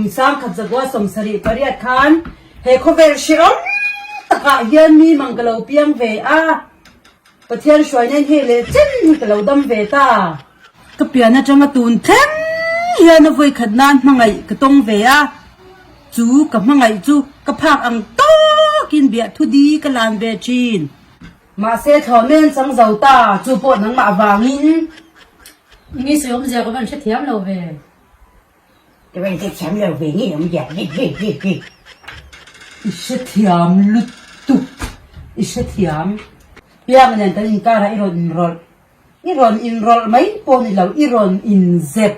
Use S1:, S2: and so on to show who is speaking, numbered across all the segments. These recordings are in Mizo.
S1: Kum 1978 khan he khawvel hrehawm takah hian mi mang ka lo piang ve a, Pathian hruaina in hei leh chen hi ka lo dam ve ta. Ka pian atanga tun thleng hian a vawikhat nan hmangaih ka tawng ve a, chu ka hmangaih chu ka phak ang tawkin biahthu di ka lan ve thin. Mahse thlawmen chang zo ta, chu pawh nangmah avangin.
S2: Nge sawi awmzia ka van hrethiam lo ve.
S3: Ka van hrethiam lo ve nge awmzia hi hi hi hi.
S1: I hrethiam lutuk, i hrethiam. Piang nen kan inkarah i rawn inrawlh, i rawn inrawlh mai pawh ni lo, i rawn inzep.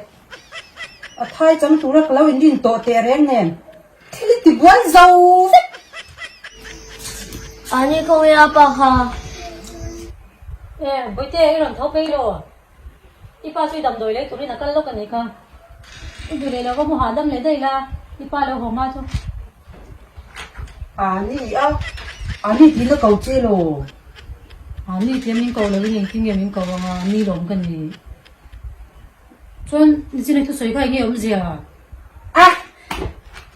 S1: A thai chang tura ka lo inrin tawh teh reng nen. Thil i ti buai zo vek.
S4: Ani khawi a pa kha.
S2: E, Bawihte i rawn tho phei lo. I pa chu i damdawi lei turin a kal lawk a nih kha. I duh leh lo va mu hahdam leh daih la, i pa lo haw hma chu.
S1: Ani a, ani tiin a ko che lo.
S2: Ani tia min ko lovin engtin nge min ko anga, ni lawm ka ni. Chuan nichin i thusawi kha enge awmzia?
S1: A,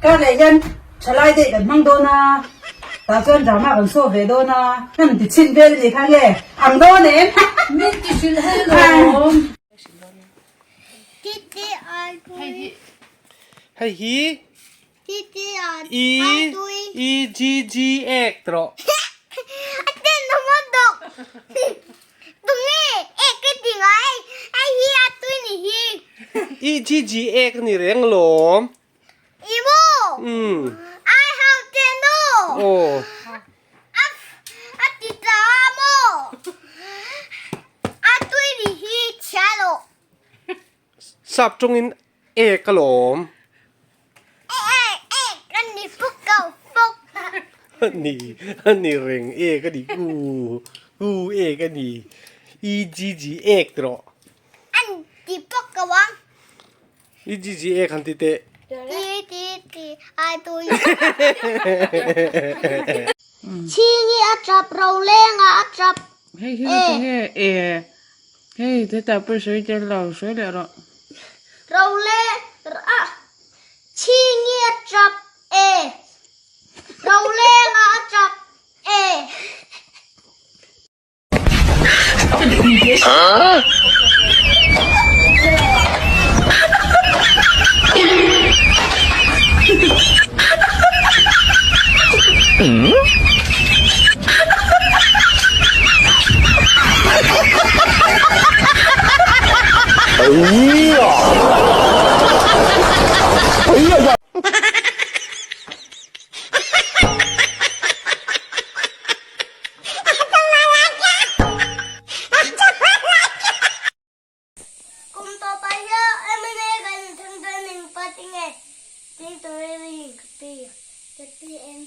S1: kar leh hian thalai daih kan hmang dawn a, tah chuan drama kan show ve dawn a, hman ti chhin vel a nih kha nge ang dawn em?
S2: Min ti hrilh hel lawm.
S5: Hei hi E E G G ek tawh. E G G ek ni reng lawm. Umm. Aw. Sap tawngin ek alawm. Ani ani reng ek a ni u u ek a ni E G G ek ti rawh. E G G ek han ti teh.
S6: Hei hi chu tinge e hei hetah pawh sawi tel lo sawi leh rawh.
S4: Kum tawpah hian mla kan inthlang dawn engpa tinge tih turin ka ti ZPM.